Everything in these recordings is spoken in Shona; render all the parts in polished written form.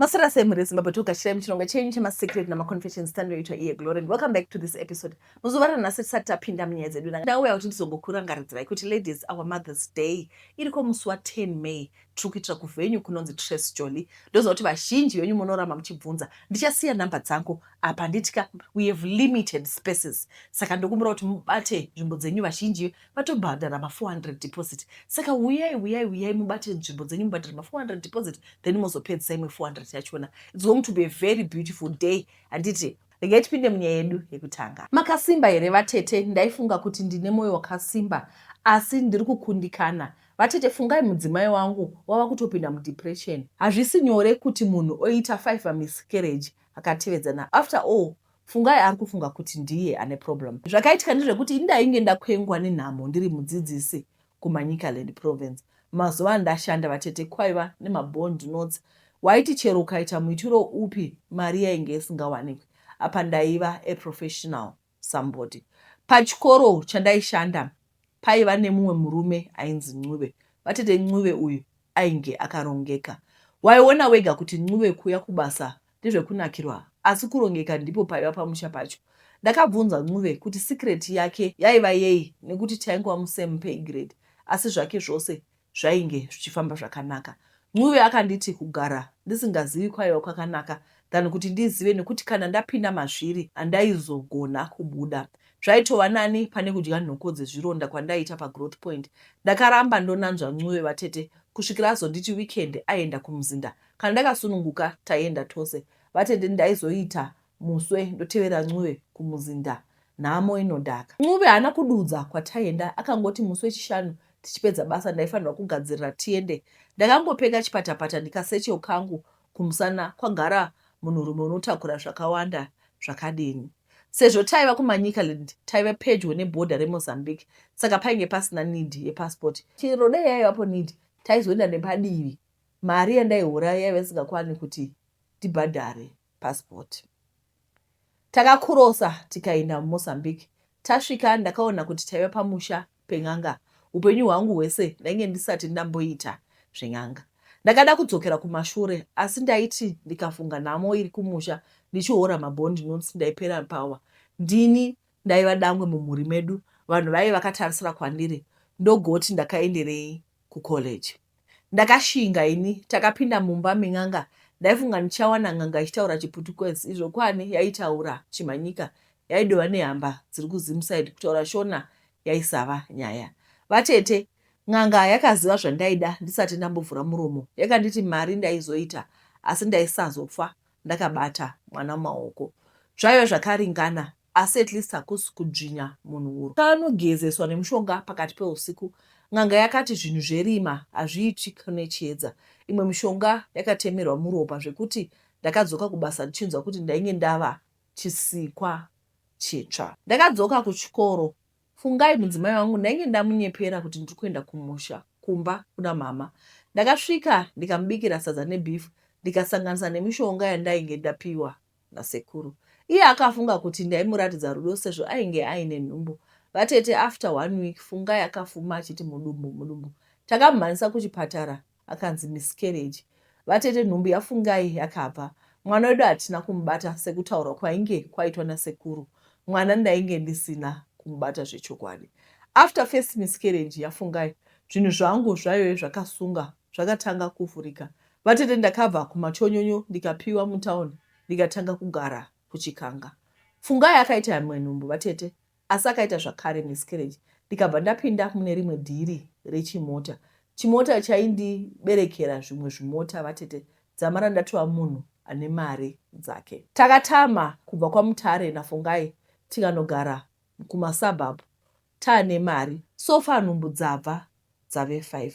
Maswera sei mhuri yeZimbabwe, togashirai muchirongwa chenyu chemasecret namaconfessions tandoitwa iye Glory and welcome back to this episode. Muzuva ranhasi tisati tapinda munyaya dzedu ndauya kuti ndizongokurangaridzirai kuti ladies, our Mother's Day iriko musi wa10 May. Tiri kuitira kuvenue kunonzi Trace Jolly. Ndoziva kuti vazhinji venyu munoramba muchibvunza. Ndichasiya nhamba dzangu apa nditya we have limited spaces, saka ndokumbira kuti mubate nzvimbo dzenyu. Vazhinji vatobhadhara ma400 deposit, saka uyai, uyai, uyai mubate nzvimbo dzenyu, mubhadhare ma400 deposit, then mozopedzisa imwe 400 yachona. It's going to be a very beautiful day, handiti? Regai tipinde munyaya yedu yekutanga. Makasimba here vatete? Ndaifunga kuti ndine mwoyo wakasimba, asi ndiri kukundikana vatete. Fungai mudzimai wangu wava kutopinda mudepression. Hazvisi nyore kuti munhu oita 5 miscarriage akatevedzana. After all, Fungai ari kufunga kuti ndiye ane problem. Zvakaitika ndezvekuti indainge ndakwengwa nenhamo ndiri mudzidzisi kuManicaland Province. Mazuva andashanda vatete, kwaiva nemabond notes. Waiti chero ukaita muitiro upi, mari yainge isingawanikwi. Apa ndaiva a professional somebody. Pachikoro chandaishanda paiva nemumwe murume ainzi Ncube vatete. Ncube uyu ainge akarongeka. Waiona wega kuti Ncube kuuya kubasa ndezvekunakirwa, asi kurongeka ndipo paiva pamusha pacho. Ndakabvunza Ncube kuti secret yake yaiva yei, nekuti taingova musame pay grade, asi zvake zvose zvainge zvichifamba zvakanaka. Ncube akanditi kugara ndisingazivi kwaiva kwakanaka than kuti ndizive, nekuti kana ndapinda mazviri handaizogona kubuda. Zvaitova nani pane kudya nhoko dzezvironda kwandaiita pagrowth point. Ndakaramba ndonanzva Ncube vatete, kusvikira azonditi weekend aenda kumuzinda. Kana ndakasununguka taienda tose vatete. Ndaizoita muswe ndotevera Ncube kumuzinda. Nhamo inodhaka. Ncube haana kududza kwataienda, akangoti musi weChishanu tichipedza basa ndaifanirwa kugadzirira tiende. Ndakangopfeka chipatapata ndikasatchel kangu kumusana. Kwagara munhurume unotakura zvakawanda zvakadini? Sezvo taiva kuManicaland, taiva pedyo nebhodha reMozambique, saka painge pasina need yepassport. Chero dai yaivapo need, taizoenda nepadivi. Mari yandaihora yaiva isingakwani kuti ndibhadhare passport. Takakurosa tikaenda muMozambique. Tasvika ndakaona kuti taiva pamusha pen'anga. Upenyu hwangu hwese ndainge ndisati ndamboita zven'anga. Ndakada kudzokera kumashure, asi ndaiti ndikafunga nhamo iri kumusha ndichihora mabond notes ndaipera power. Ndini ndaiva dangwe mumhuri medu. Vanhu vaive vakatarisira kwandiri. Ndogoti ndakaenderei kucollege? Ndakashinga ini. Takapinda mumba men'anga. Ndaifunga ndichawana n'anga ichitaura chiPutukezi, izvo kwani yaitaura chiManyika. Yaidova nehamba dziri kuZimside. Kutaura Shona yaisava nyaya vatete. N'anga yakaziva zvandaida ndisati ndambovhura muromo. Yakanditi mari ndaizoita, asi ndaisazofa ndakabata mwana mumaoko. Zvaiva zvakaringana, asi at least hakusi kudzvinya munhu huro. Takanogezeswa nemushonga pakati peusiku. N'anga yakati zvinhu zverima hazviitwi kune chiedza. Imwe mishonga yakatemerwa muropa, zvekuti ndakadzoka kubasa ndichinzwa kuti ndainge ndava chisikwa chitsva. Ndakadzoka kuchikoro. Fungai mudzimai wangu ndainge ndamunyepera kuti ndiri kuenda kumusha kumba kuna mama. Ndakasvika ndikamubikira sadza nebeef, ndikasanganisa nemishonga yandainge ndapiwa nasekuru. Iye akafunga kuti ndaimuratidza rudo sezvo ainge aine nhumbu. Vatete, after one week Fungai akafuma achiti mudumbu, mudumbu. Takamumhanyisa kuchipatara, akanzi miscarriage. Vatete, nhumbu yaFungai yakabva. Mwana wedu hatina kumubata sekutaurwa kwainge kwaitwa nasekuru. Mwana ndainge ndisina kumubata zvechokwadi. After first miscarriage yaFungai, zvinhu zvangu zvaive zvakasunga zvakatanga kuvhurika. Vatete, ndakabva kumachonyonyo ndikapiwa mutown, ndikatanga kugara kuChikanga. Fungai akaita imwe nhumbu vatete, asi akaita zvakare miscarriage, ndikabva ndapinda mune rimwe dhiri rechimota. Chimota chaindiberekera zvimwe zvimota vatete, dzamara ndatova munhu ane mari dzake. Takatama kubva kwaMutare naFungai tikanogara kumasuburb taane mari. So far nhumbu dzabva dzave 5.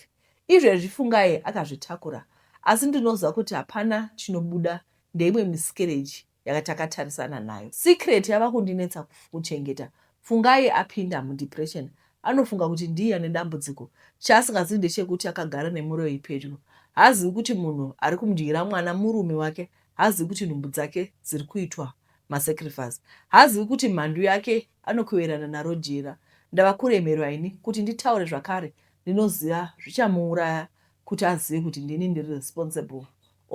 Izvezvi Fungai akazvitakura, asi ndinoziva kuti hapana chinobuda, ndeimwe miscarriage yatakatarisana nayo. Secret yava kundinetsa kuchengeta. Fungai apinda mudepression. Anofunga kuti ndiye ane dambudziko. Chaasingazivi ndechekuti akagara nemuroyi pedyo. Haazivi kuti munhu ari kumudyira mwana murume wake. Haazivi kuti nhumbu dzake dziri kuitwa masacrifice. Haazivi kuti mhandu yake anokuverana naro jira. Ndava kuremerwa ini kuti nditaure zvakare. Ndinoziva zvichamuuraya kuti azive kuti ndini ndiri responsible.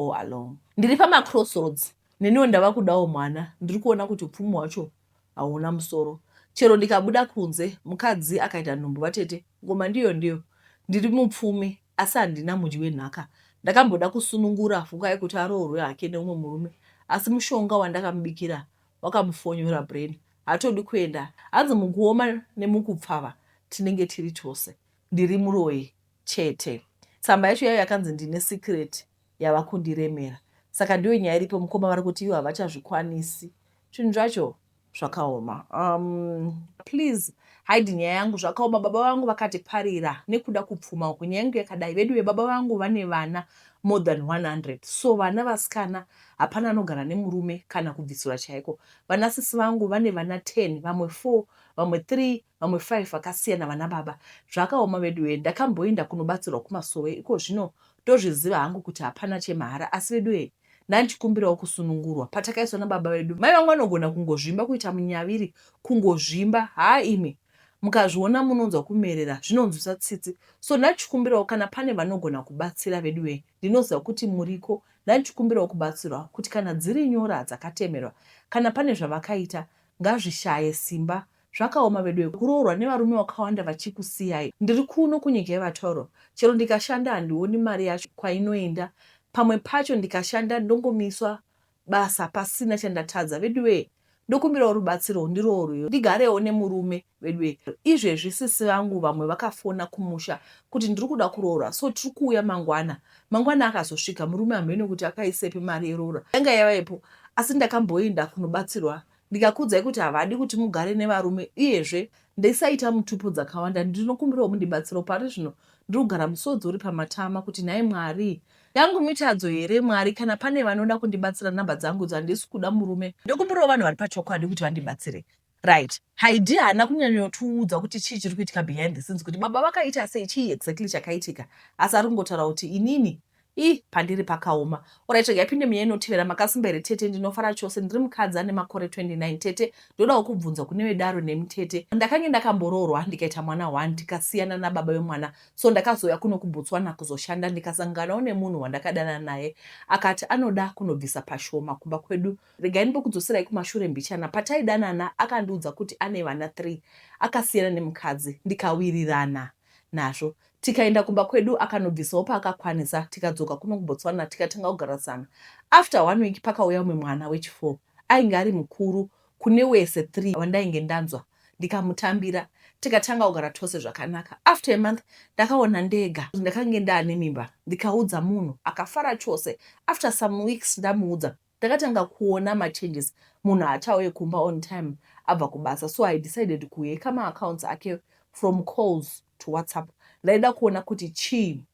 all along. Ndiri pamacrossroads neniwo ndava kudawo mwana ndiri kuona kuti upfumi hwacho hauna musoro. Chero ndikabuda kunze mukadzi akaita nhumbu vatete ngoma ndiyo ndiyo. Ndiri mupfumi asi handina mudyi wenhaka. Ndakamboda kusunungura Fungai kuti aroorwe hake neumwe murume asi mushonga wandakamubikira wakamufonyora brain hatodi kuenda hanzi mukuoma nemukupfava tinenge tiri tose. Ndiri muroyi chete. Tsamba yacho yaive yakanzi ndine secret yava kundiremera saka ndiyo nyaya iripo mukoma vari kuti ivo havachazvikwanisi zvinhu zvacho zvakaoma um, please hide nyaya yangu zvakaoma baba vangu vakatiparira nekuda kupfuma uku nyaya yangu yakadai veduve baba vangu vane vana more than 100 so vana vasikana hapana anogara nemurume kana kubvisura chaiko vana sisi vangu vane vana 10 vamwe 4 vamwe 3 vamwe 5 vakasiyana vana baba zvakaoma veduwe ndakamboenda kunobatsirwa kumasowe iko zvino ndozviziva hangu kuti hapana chemahara asi veduwe ndandichikumbirawo kusunungurwa patakaiswa nababa vedu mai vangu vanogona kungozvimba kuita munyaviri kungozvimba haa imi mukazviona munonzwa kumerera zvinonzwisa tsitsi so ndandichikumbirawo kana pane vanogona kubatsira veduwe ndinoziva kuti muriko ndandichikumbirawo kubatsirwa kuti kana dziri nyora dzakatemerwa kana pane zvavakaita ngazvishaye simba Zvakaoma veduwe kuroorwa nevarume wakawanda vachikusiyai. Ndiri kuno kunyika yevatoro chero ndikashanda handioni mari yacho kwainoenda pamwe pacho ndikashanda ndongomiswa basa pasina chandatadza veduwee ndokumbirawo rubatsiro ndiroorwewo ndigarewo nemurume veduwee izvezvi sisi vangu vamwe vakafona kumusha kuti ndiri kuda kuroorwa so tiri kuuya mangwana mangwana akazosvika murume hameno kuti akaisepi mari yeroora yanga yavapo asi ndakamboenda kunobatsirwa Ndikakuudzai kuti havadi kuti mugare nevarume uyezve ndisaita mutupo dzakawanda ndinokumbirawo mundibatsirewo pari zvino ndiri kugara musodzi uri pamatama kuti nhai Mwari yangu mitadzo here Mwari kana pane vanoda kundibatsira number dzangu idzo handisi kuda murume ndokumbirawo vanhu vari pachokwadi kuti vandibatsire right Haidi haana kunyanyotiudza kuti chii chiri kuitika behind the scenes kuti baba vakaita sei chii exactly chakaitika asi ari kungotaura kuti inini Ih pandiri pakaoma. Alright regai pinde munyaya inotevera makasimba here tete ndinofara chose ndiri mukadzi ane makore 29 tete ndodawo kubvunza kune vedaro nemi tete ndakange ndakamboroorwa ndikaita mwana one tikasiyana nababa vemwana so ndakazouya kuno kuBotswana kuzoshanda ndikasanganawo nemunhu wandakadanana naye akati anoda kunobvisa pashoma kumba kwedu regai ndimbokudzoserai kumashure mbichana pataidanana akandiudza kuti ane vana 3 akasiyana nemukadzi ndikawirirana nazvo Tikaenda kumba kwedu akanobvisawo paakakwanisa tikadzoka kuno kuBotswana tikatanga kugarisana. After one week pakauya umwe mwana wechifour ainge ari mukuru kune wese three wandainge ndanzwa ndikamutambira tikatanga kugara tose zvakanaka. After a month ndakaona ndega ndakange ndaane mimba ndikaudza munhu akafara chose. After some weeks ndamuudza ndakatanga kuona machanges munhu haachauye kumba on time abva kubasa so I decided kuhacka maaccounts ake from calls to WhatsApp ndaida kuona kuti chii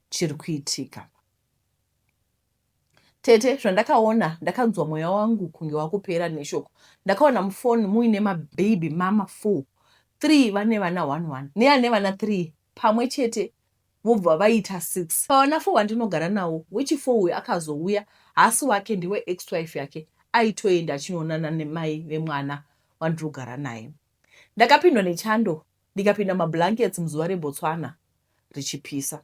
chiri kuitika. Tete zvandakaona ndakanzwa mweya wangu kunge wakupera neshoko. Ndakaona mufoni muine mababy mama 4, 3 vane vana 1 1 neane vana 3 pamwe chete vobva vaita 6. Pavana 4 vandinogara nawo wechi 4 uyu akazouya haasi wake ndewe ex wife yake aitoenda achinoonana nemai vemwana wandinogara naye. Ndakapindwa nechando ndikapinda mablankets muzuva reBotswana richipisa.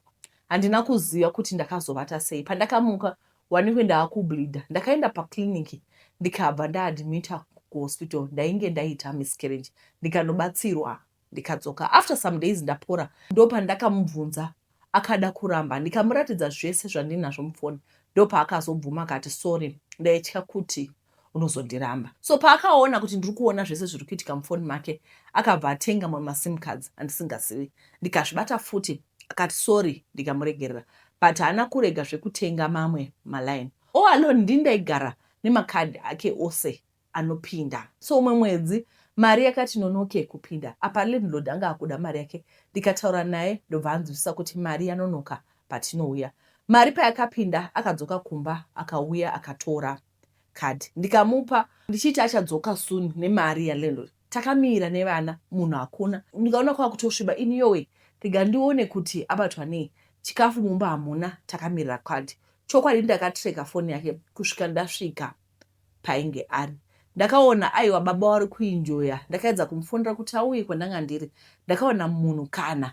Handina kuziva kuti ndakazovata sei. Pandakamuka wanikwe ndaakubleeder. Ndakaenda paclinic ndikabva ndaadmitter kuhospital ndainge ndaita miscarriage ndikanobatsirwa ndikadzoka. After some days ndapora ndopandakamubvunza akada kuramba ndikamuratidza zvese zvandinazvo mufoni ndopaakazobvuma akati sorry ndaitya kuti unozondiramba. So paakaona kuti ndiri kuona zvese zviri kuitika mufoni make akabva atenga mamwe masim cards andisingazivi ndikazvibata futi akati sorry ndikamuregerera but haana kurega zvekutenga mamwe maline. All alone ndini ndaigara nemacard ake ose anopinda. So umwe mwedzi mari yakati nonoke kupinda apa landlord anga akuda mari yake ndikataura naye ndobva anzwisisa kuti mari yanonoka patinouya. Mari payakapinda akadzoka kumba akauya akatora card ndikamupa ndichiti achadzoka soon nemari yalandlord. Takamira nevana munhu hakuna ndikaona kwakutosviba ini yowe rega ndione kuti abatwa nei. Chikafu mumba hamuna takamirira card. Chokwadi ndakatracker foni yake kusvika ndasvika painge ari. Ndakaona aiwa baba wari kuenjoyer ndakaedza kumufonera kuti auye kwandanga ndiri ndakaona munhu kana.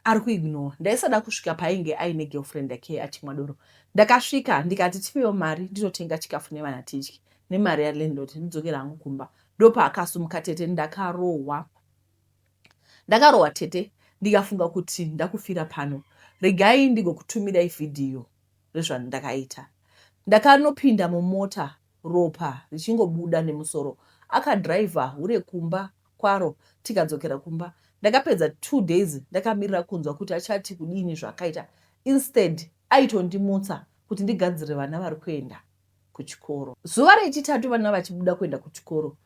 Ari kuignore. Ndaisada kusvika paainge aine girlfriend yake achimwa doro. Ndakasvika ndikati tipewo mari ndinotenga chikafu nevana tidye nemari yalandlord ndidzokere hangu kumba. Ndopaakasumuka tete ndakarohwa. Ndakarohwa tete ndikafunga kuti ndakufira pano. Regai ndigokutumirai vhidhiyo rezvandakaita. Ndakanopinda mumota ropa richingobuda nemusoro. Akadriver hure kumba kwaro tikadzokera kumba. Ndakapedza 2 days ndakamirira kunzwa kuti achati kudini zvaakaita. Instead aitondimutsa kuti ndigadzirire vana vari kuenda kuchikoro. Zuva rechitatu vana vachibuda kuenda kuchikoro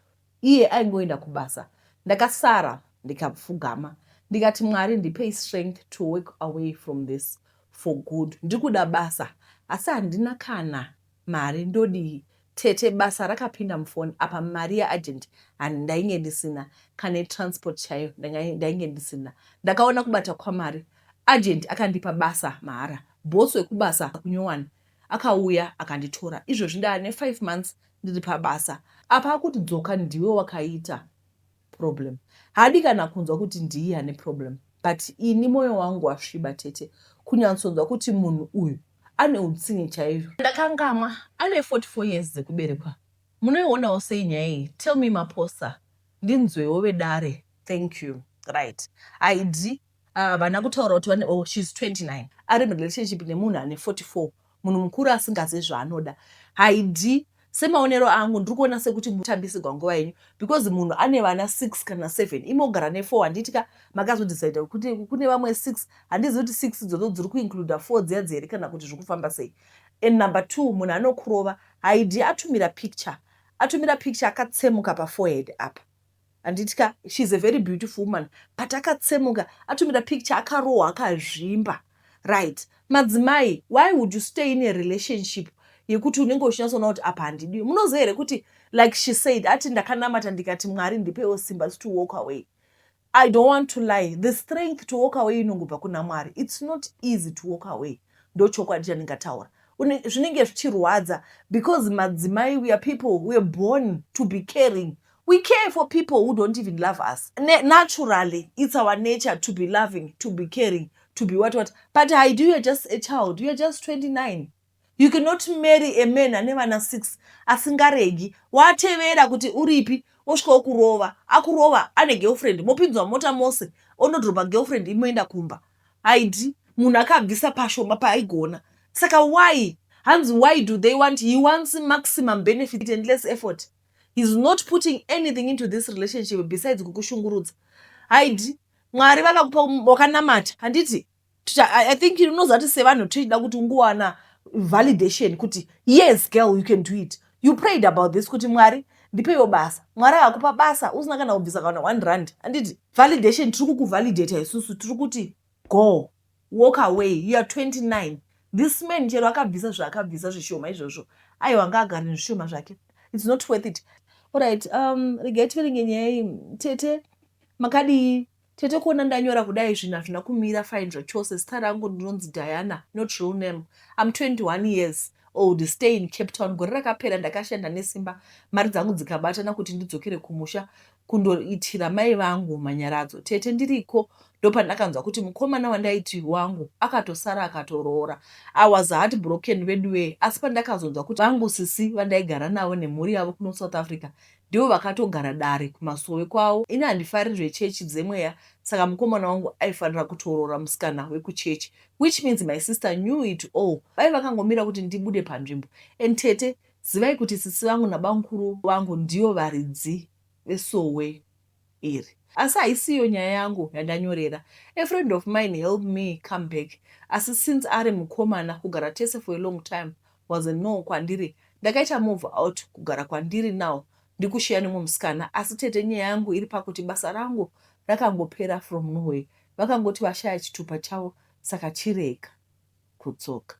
iye aingoenda kubasa. Ndakasara ndikapfugama ndikati, "Mwari, ndipei strength to walk away from this for good. Ndiri basa asi handina kana mari, ndodii?" Tete, basa rakapinda mufoni apa mari yaagent handainge ndisina, kana yetransport chaiyo ndainge ndisina. Ndakaona kubata kwamari. Agent akandipa basa mahara. Boss wekubasa kunyowani akauya akanditora. Izvozvi ndaane 5 months ndiri pabasa apa. Akuti dzoka, ndiwe wakaita problem. Haadi kana kunzwa kuti ndiye ane problem, but ini mwoyo wangu wasviba tete, kunyatsonzwa kuti munhu uyu ane utsinye chaizvo. Ndakangamwa, ane 44 years dzekuberekwa. Munoionawo sei nyaya iyi? Tell me maposa, ndinzwewo vedare. Thank you. Right, haidi vana kutaura kuti vane, oh, she's 29, ari murelationship nemunhu ane 44, munhu mukuru asingazivi zvaanoda. Haidi, semaonero angu ndiri kuona sekuti mutambisigwa nguva yenyu, because munhu ane vana 6 kana 7, imogara ne4, handiti ka? Makazodecida kuti kune vamwe 6. Handizivi kuti 6 idzodzo dziri kuincluda 4 dziya dzeri kana kuti zviri kufamba sei. And number 2, munhu anokurova. Haidi atumira picture, atumira picture akatsemuka paforehead apa, handiti ka? She's a very beautiful woman, but akatsemuka. Atumira picture akarohwa, akazvimba. Right, madzimai, why would you stay in a relationship yekuti unenge uchinyatsoona kuti apa handidiwi? Munoziva here kuti, like she said, ati ndakanamata ndikati, "Mwari, ndipewo simba to walk away." I don't want to lie, the strength to walk away inongobva kuna Mwari. It's not easy to walk away, ndochokwadi chandingataura. Zvinenge zvichirwadza because madzimai, we are people, we are born to be caring. We care for people who don't even love us. Naturally, it's our nature to be loving, to be caring, to be what what. But I do, you're just a child, you're just 29. You cannot marry a man ane vana 6, asingaregi watevera kuti uripi, osvika okurova, akurova ane girlfriend, mopinzwa mota mose, onodropa girlfriend, imoenda kumba. Haidi, munhu akabvisa pashoma paaigona. Saka why, hanzi why do they want, he wants maximum benefit and less effort. He's not putting anything into this relationship besides kukushungurudza. Haidi, Mwari vakakupa, wakanamata, handiti? I think unoziva kuti sevanhu tichida kuti ungowana validation kuti yes girl, you can do it. You prayed about this kuti, "Mwari, ndipeiwo basa." Mwari akakupa basa usina kana kubvisa kana 1 rand, handiti? Validation, tiri kukuvalidata isusu, tiri kuti go walk away. You are 29. This man, chero akabvisa zvaakabvisa zvishoma izvozvo, aiwa, ngaagare nezvishoma zvake. It's not worth it. Alright, regai tiverenge nyaya iyi. Tete, makadii tete? Kuona ndanyora kudai, zvinhu hazvina kumira fine zvachose. Zita rangu ndinonzi Diana, not real name. I'm 21 years old, stay in Cape Town. Gore rakapera ndakashanda nesimba, mari dzangu dzikabatana kuti ndidzokere kumusha kundoitira mai vangu manyaradzo. Tete, ndiriko ndopandakanzwa kuti mukomana wandaiti wangu akatosara akatoroora. I was heart broken veduwe. Asi pandakazonzwa kuti vangu sisi vandaigara navo nemhuri yavo kuno South Africa ndivo vakatogara dare kumasowe kwavo. Ini handifariri zvechechi dzemweya, saka mukomana wangu aifanira kutoroora musikana wekuchechi, which means my sister knew it all. Vai vakangomira kuti ndibude panzvimbo. And tete, zivai kuti sisi vangu nabamukuru vangu ndivo varidzi vesowe iri. Asi haisiyo nyaya yangu yandanyorera. A friend of mine help me come back, asi since ari mukomana, kugara tese for a long time was a no kwandiri. Ndakaita move out kugara kwandiri now, ndikushiya nemumwe musikana. Asi tete, nyaya yangu iri pakuti basa rangu rakangopera from nowhere. Vakangoti vashaya chitupa chavo, saka chirega kudzoka.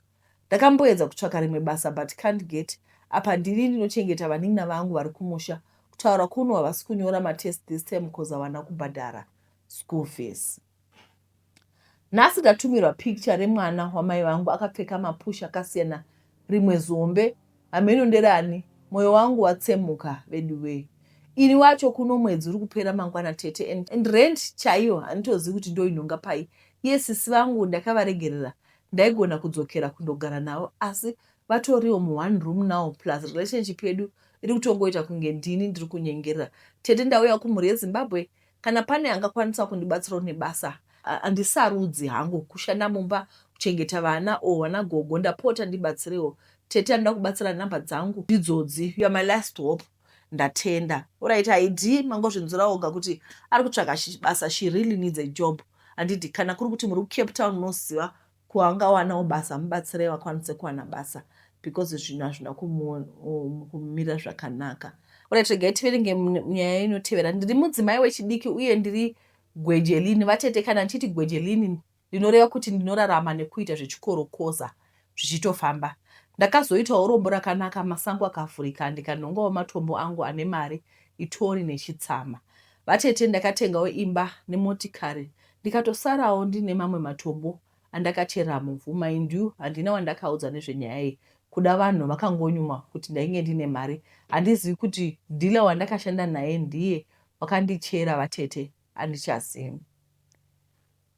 Ndakamboedza kutsvaka rimwe basa but can't get. Apa ndini ndinochengeta vanin'ina vangu vari kumusha. Kutaura kuno havasi kunyora matest this time because havana kubhadhara school fees. Nhasi ndatumirwa picture remwana wamai vangu akapfeka mapusha akasiyana, rimwe zombe, hameno nderani. Mwoyo wangu watsemuka veduwei. Ini wacho kuno mwedzi uri kupera mangwana tete, and rent chaiyo handitozivi kuti ndoinhonga pai. Iye sisi vangu ndakavaregerera ndaigona kudzokera kundogara navo asi vatoriwo muone room now plus relationship yedu iri kutongoita kunge ndini ndiri kunyengerera. Tete ndauya kumhuri yeZimbabwe kana pane angakwanisa kundibatsirawo nebasa handisarudzi hangu kushanda mumba kuchengeta vana or vana gogo ndapota ndibatsirewo. Tete anoda kubatsira number dzangu ndidzodzi you are my last hope ndatenda. Alright ID mangozvinzwira oga kuti ari kutsvaka basa she really needs a job handiti kana kuri kuti muri kuCape Town munoziva kuangawanawo basa mubatsirei vakwanise kuwana basa because zvinhu hazvina kumira zvakanaka. Alright regai tiverenge nyaya inotevera. Ndiri mudzimai wechidiki uye ndiri gwejelini vatete kana ndichiti gwejelini ndinoreva kuti ndinorarama nekuita zvechikorokoza zvichitofamba. Ndakazoitawo rombo rakanaka masango akavhurika ndikanhongawo matombo angu ane mari itori nechitsama. Vatete ndakatengawo imba nemotikari ndikatosarawo ndine mamwe matombo andakachera muvhu. Mind you handina wandakaudza nezvenyaya iyi kuda vanhu vakangonyumwa kuti ndainge ndine mari. Handizivi kuti dealer wandakashanda naye ndiye wakandichera vatete handichazivi.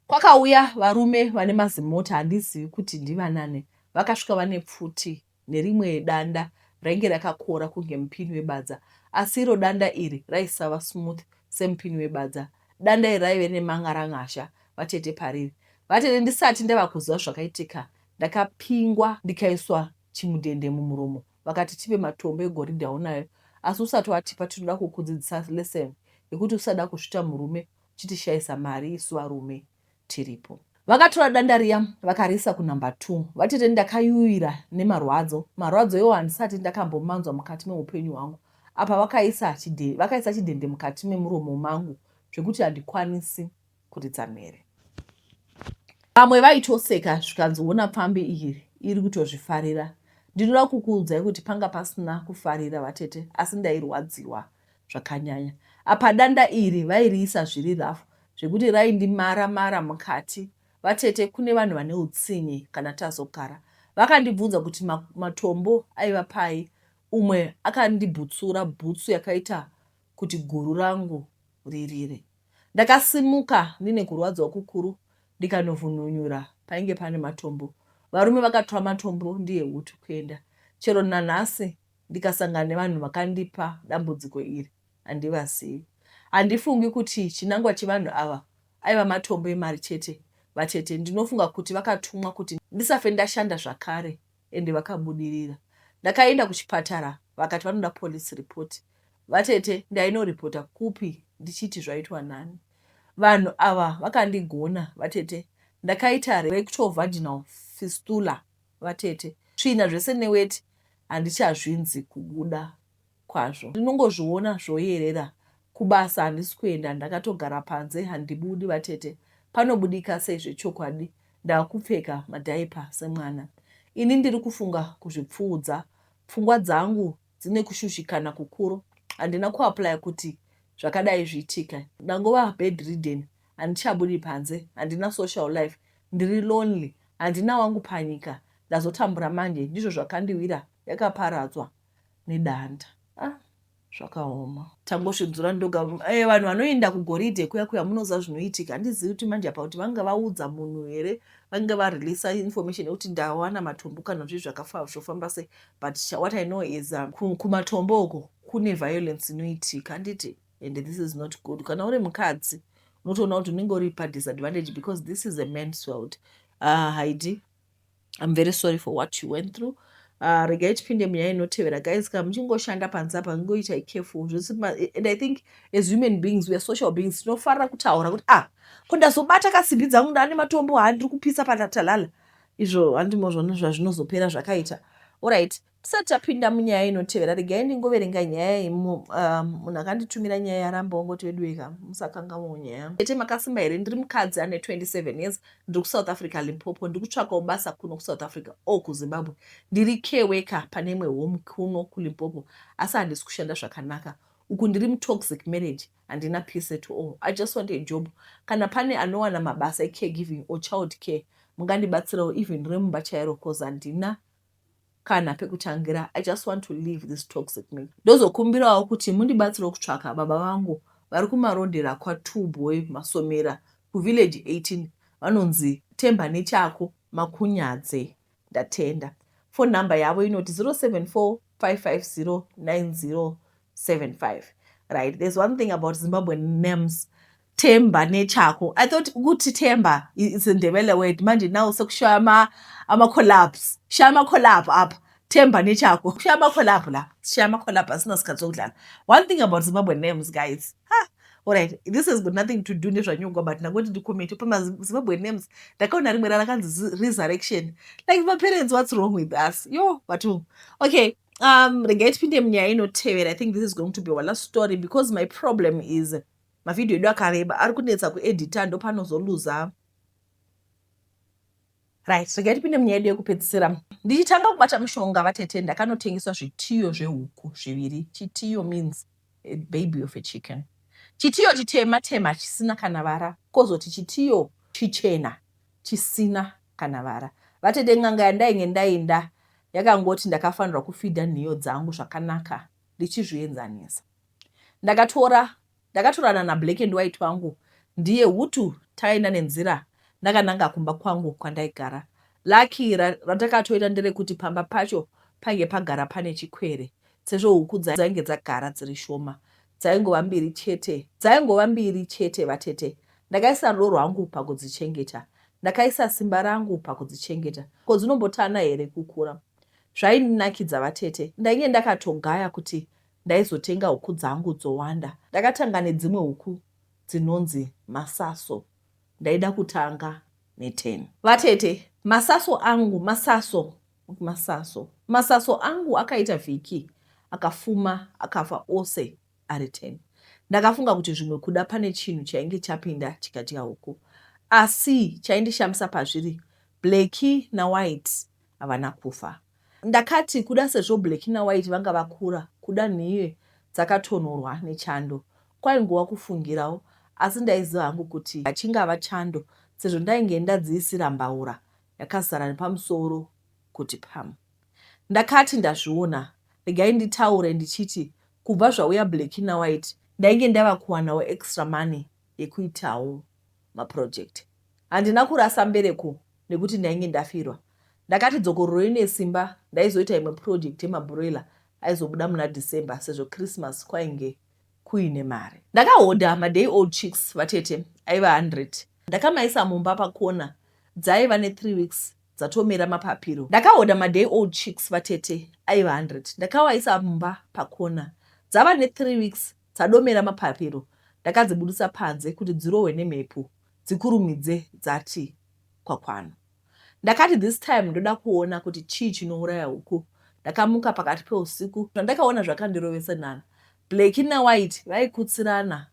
Kwakauya varume vane mazimota handizivi kuti ndivanani vakasvika vane pfuti nerimwe danda rainge rakakora kunge mupini webadza asi iro danda iri raisava smooth semupini webadza. Danda iri raive neman'aran'azha vatete pariri. Vatete ndisati ndava kuziva zvakaitika ndakapingwa ndikaiswa chimudhende mumuromo vakati tipe matombo egoridhe aunayo asi usati watipa tinoda kukudzidzisa lesson yekuti usada kuzvita murume uchitishaisa mari isu varume tiripo. Vakatora danda riya vakariisa kunumber 2. Vatete ndakayuwira nemarwadzo. Marwadzo iwawo handisati ndakambomanzwa mukati meupenyu hwangu. Apa vakaisa chide, vakaisa chidhende mukati memuromo mangu zvekuti handikwanisi kuridza mhere. Vamwe vaitoseka zvikanzi hona pfambi iyi iri kutozvifarira. Ndinoda kukuudzai kuti panga pasina kufarira vatete asi ndairwadziwa zvakanyanya. Apa danda iri vairiisa zviri rough zvekuti raindimara mara mukati. Vatete kune vanhu vane utsinye kana tazogara. Vakandibvunza kuti matombo aiva pai umwe akandibhutsura bhutsu yakaita kuti guru rangu ririre. Ndakasimuka ndine kurwadziwa kukuru ndikanovhunhunyura painge pane matombo. Varume vakatora matombo ndiye hutu kuenda. Chero nanhasi ndikasangana nevanhu vakandipa dambudziko iri handivazivi. Handifungi kuti chinangwa chevanhu ava aiva matombo emari chete vatete. Ndinofunga kuti vakatumwa kuti ndisafe ndashanda zvakare ende vakabudirira. Ndakaenda kuchipatara vakati vanoda police report. Vatete ndainoripota kupi ndichiti zvaitwa nani? Vanhu ava vakandigona vatete. Ndakaita rectal vaginal fistula vatete. Tsvina zvese neweti handichazvinzi kubuda kwazvo. Ndinongozviona zvoyerera. Kubasa handisi kuenda ndakatogara panze handibudi vatete. Panobudika sei zvechokwadi ndakupfeka madiaper semwana. Ini ndiri kufunga kuzvipfuudza. Pfungwa dzangu dzine kushushikana kukuru. Handina kuapplya kuti zvakadai zviitike. Ndangova bedridden handichabudi panze handina social life ndiri lonely handina wangu panyika ndazotambura manje ndizvo zvakandiwira yakaparadzwa nedanda ah zvakaoma tangosvidzura ndoga eh, vanhu vanoenda kugoridhe kuya kuya munoziva zvinoitika handizivi kuti manje apa kuti vanga vaudza munhu here vange vareleasa information yekuti ndawana matombo kana zvii zvakafamba sei but what I know is kumatombo uko kune violence inoitika handiti and this is not good kana uri mukadzi unotoona kuti unenge uri padisadvantage because this is a man's world. Heidi, I'm very sorry for what you went through. Regai tipinde munyaya inotevera guys. Kana muchingoshanda panze apa ngoitai careful zvese. And I think as human beings we are social beings, tinofarira kutaura kuti ah, ko ndazobata kasimbi dzangu ndaane matombo, ha ndiri kupisa patatalala izvo handimozvona zvazvinozopera zvakaita. Alright, tisati tapinda munyaya inotevera regai ndingoverenga nyaya iyi. Munhu akanditumira nyaya yaramba wangoti veduweka musakanganwawo nyaya. Tete makasimba here? Ndiri mukadzi ane 27 years, ndiri kuSouth Africa, Limpopo. Ndiri kutsvakawo basa kuno kuSouth Africa or kuZimbabwe. Ndiri care worker pane imwe home kuno kuLimpopo asi handisi kushanda zvakanaka. Uku ndiri mutoxic marriage, handina peace at all. I just want a job. Kana pane anowana mabasa ecaregiving or child care mungandibatsirawo, even remumba chairo, cause handina kana pekutangira. I just want to leave this toxic marriage. Ndozokumbirawo kuti mundibatsirewo kutsvaka baba vangu vari kumarodhera kwa2 Boy Masomera kuvillage 18. Vanonzi Temba Nechako Makunyadze. Ndatenda. Phone number yavo inoti 074 550 9075. Right, there's one thing about Zimbabwean names. Temba Nechako. I thought ukuthi Temba is a Ndebele word. Manje now sekushaya ama ama collabs. Shaya ama collab apha. Temba Nechako. Shaya ama collab la. Shaya ama collab, asina sikhathi sokudlala. One thing about Zimbabwean names, guys. Ha. Alright, this has got nothing to do nezvanyongwa, but ndangoti ndicomment pama Zimbabwean names. Ndakaona rimwe rakanzi Resurrection. Like, my parents, what's wrong with us? Yo, but okay. Regai tipinde munyaya inotevera. I think this is going to be our last story because my problem is mavhidhiyo edu akareba, ari kunetsa kuedita, ndopanozoluza. Right, regai tipinde munyaya yedu yekupedzisira. Ndichitanga kubata mushonga, vatete, ndakanotengeswa zvitiyo zvehuku zviviri. Chitiyo means a baby of a chicken. Chitiyo chitema tema chisina kana vara, kwozoti chitiyo chichena chisina kana vara. Vatete, n'anga yandainge ndaenda yakangoti ndakafanirwa kufidha nhiyo dzangu zvakanaka ndichizvienzanisa. Ndakatora, ndakatorana naBlack and White wangu, ndiye hutu. Taenda nenzira ndakananga kumba kwangu kwandaigara. Lucky ratakatoita nderekuti pamba pacho painge pagara pane chikwere, sezvo huku dzainge dzagara dziri shoma, dzaingova mbiri chete, dzaingova mbiri chete. Vatete, ndakaisa rudo rwangu pakudzichengeta, ndakaisa simba rangu pakudzichengeta. Ko dzinombotana here kukura? Zvaindinakidza, vatete. Ndainge ndakatogaya kuti ndaizotenga huku dzangu dzowanda. Ndakatanga nedzimwe huku dzinonzi masaso. Ndaida kutanga ne10. Vatete, masaso angu, masaso, masaso, masaso angu akaita vhiki akafuma akafa ose ari 10. Ndakafunga kuti zvimwe kuda pane chinhu chainge chapinda chikadya huku. Asi chaindishamisa pazviri, Black naWhite havana kufa. Ndakati kuda sezvo Black naWhite vanga vakura, kuda nhiye dzakatonhorwa nechando. Kwaingova kufungirawo, asi ndaiziva hangu kuti hachingava chando, sezvo ndainge ndadziisira mbaura yakazara nepamusoro kuti pam. Ndakati ndazviona, regai nditaure ndichiti kubva zvauya Black naWhite, ndainge ndava kuwanawo extra money yekuitawo maproject. Handina kurasa mbereko nekuti ndainge ndafirwa. Ndakati dzokororoi nesimba, ndaizoita imwe project yemabroiler aizobuda muna December, sezvo Christmas kwainge kuine mari. Ndakahodha maday old chicks, vatete, aiva 100. Ndakamaisa mumba pakona. Dzaiva ne3 weeks dzatomera mapapiro. Ndakahodha maday old chicks, vatete, aiva 100. Ndakawaisa mumba pakona. Dzava ne3 weeks dzadomera mapapiro, ndakadzibudisa panze kuti dzirohwe nemhepo, dzikurumidze dzati kwakwana. Ndakati this time ndoda kuona kuti chii chinouraya huku. Ndakamuka pakati peusiku. Zvandakaona zvakandirovesa nana. Black naWhite vaikutsirana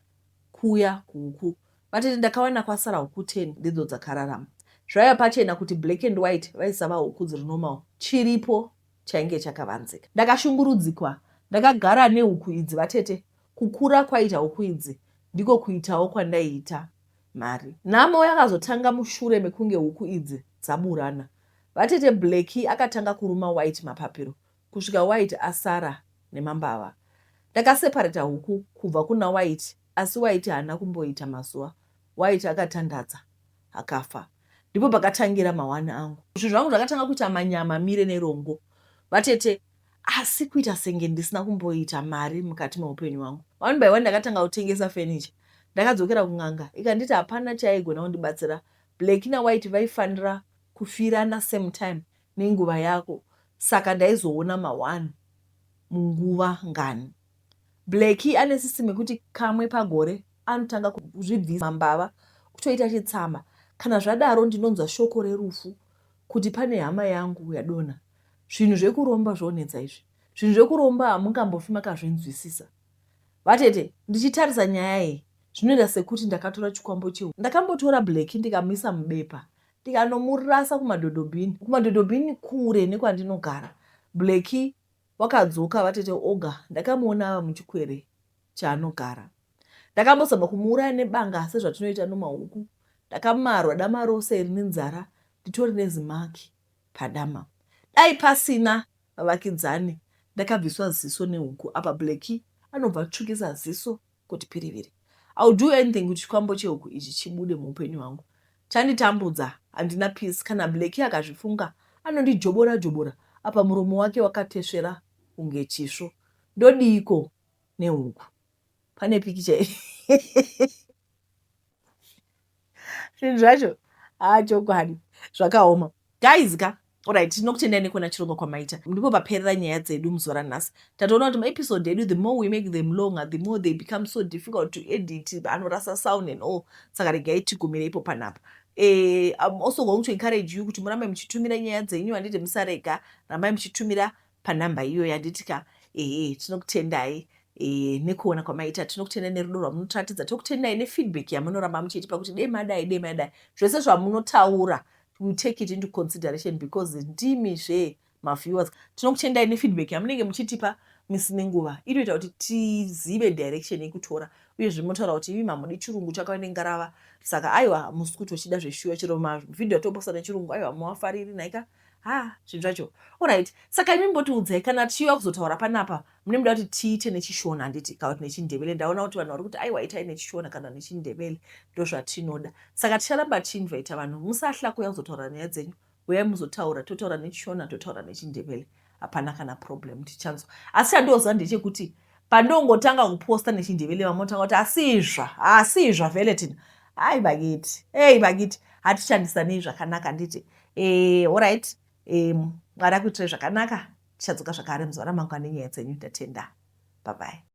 kuya kuhuku. Vatete, ndakawana kwasara huku 10, ndidzo dzakararama. Zvaiva pachena kuti Black and White vaisava huku dziri normal. Chiripo chainge chakavanzika. Ndakashungurudzikwa. Ndakagara nehuku idzi, vatete. Kukura kwaita huku idzi ndiko kuitawo kwandaiita mari. Nhamo yakazotanga mushure mekunge huku idzi dzaburana. Vatete, Black akatanga kuruma White mapapiro kusvika White asara nemambava. Ndakaseparata huku kubva kuna White, asi White haana kumboita mazuva. White akatandadza akafa. Ndipo pakatangira mahwani angu. Zvinhu zvangu zvakatanga kuita manyama mire nerongo, vatete, asi kuita senge ndisina kumboita mari mukati meupenyu hwangu. One by one ndakatanga kutengesa furniture. Ndakadzokera kun'anga ikanditi hapana chaigona kundibatsira. Black naWhite vaifanira kufirana same time nenguva yako, saka ndaizoona ma1 munguva ngani. Black ane system yekuti kamwe pagore anotanga kuzvibvisa mambava, kutoita chitsama. Kana zvadaro ndinonzwa shoko rerufu kuti pane hama yangu yadonha. Zvinhu zvekuromba zvonetsa izvi. Zvinhu zvekuromba hamungambofi makazvinzwisisa. Vatete, ndichitarisa nyaya iyi, zvinoita sekuti ndakatora chikwambo chehuku. Ndakambotora Black ndikamuisa mubepa, ndikanomurasa kumadhodhobhini, kumadhodhobhini kure nekwandinogara. Black wakadzoka, vatete, oga. Ndakamuona ava muchikwere chaanogara. Ndakambozama kumuuraya nebanga sezvatinoita nomahuku. Ndakamarwa dama rose rine nzara, nditori nezimaki padama. Dai pasina vavakidzani, ndakabviswa ziso nehuku. Apa Black anobva atsvukisa ziso kuti piriviri. I will do anything kuti chikwambo chehuku ichi chibude muupenyu hwangu. Chanditambudza handina peace kana Blackie akazvifunga anondijobora jobora apa muromo wake wakatesvera kunge chisvo. Ndodiiko nehuku? Pane pikicha zvinhu zvacho haa chokwadi zvakaoma guys ka Alright, tinokutendai nekuona chirongwa kwamaita. Ndipo paperera nyaya dzedu muzuva ranhasi. Tatoona kuti maepisode edu the more we make them longer, the more they become so difficult to edit, anorasa sound and all. Saka regai tigumire ipo panapa. Eh, I'm also going to encourage you kuti murambe muchitumira nyaya dzenyu handiti musarega, rambai muchitumira panhamba iyoyo handiti ka. Ehe, tinokutendai e, nekuona kwamaita tinokutendai nerudo rwamunotiratidza tokutendai nefeedback yamunoramba muchiitipa kuti dei madai dei madai zvese zvamunotaura we take it into consideration because ndimi zve maviewers tinokutendai nefeedback yamunenge muchitipa misi nenguva inoita kuti tizive direction yekutora uyezve motaura kuti imi mamudi chirungu chakauya nengarava saka aiwa musi kuti uchida zveshuwa chero mavhidhiyo atoposta nechirungu aiwa muwafariri nhaika ha zvinhu zvacho orit saka imi mbotiudzai kana tichiuya kuzotaura panapa mune muda kuti tiite nechishona handiti kana kuti nechindebele ndaona kuti vanhu vari kuti aiwa itai nechishona kana nechindebele ndozvatinoda saka ticharamba tichiinvita vanhu musahla kuuya kuzotaura nyaya dzenyu uyai muzotaura totaura nechishona totaura nechindebele hapana kana problem tichanzwa asi chandoziva ndechekuti pandongotanga kuposta nechindebele vamotanga kuti asizva asizva vele tina ai bakiti ei bakiti hatichandisanei zvakanaka nditi e, orit e, mwari akuitirai zvakanaka tichadzoka zvakare muzuva ramangwana nenyaya dzenyu ndatenda bye bye.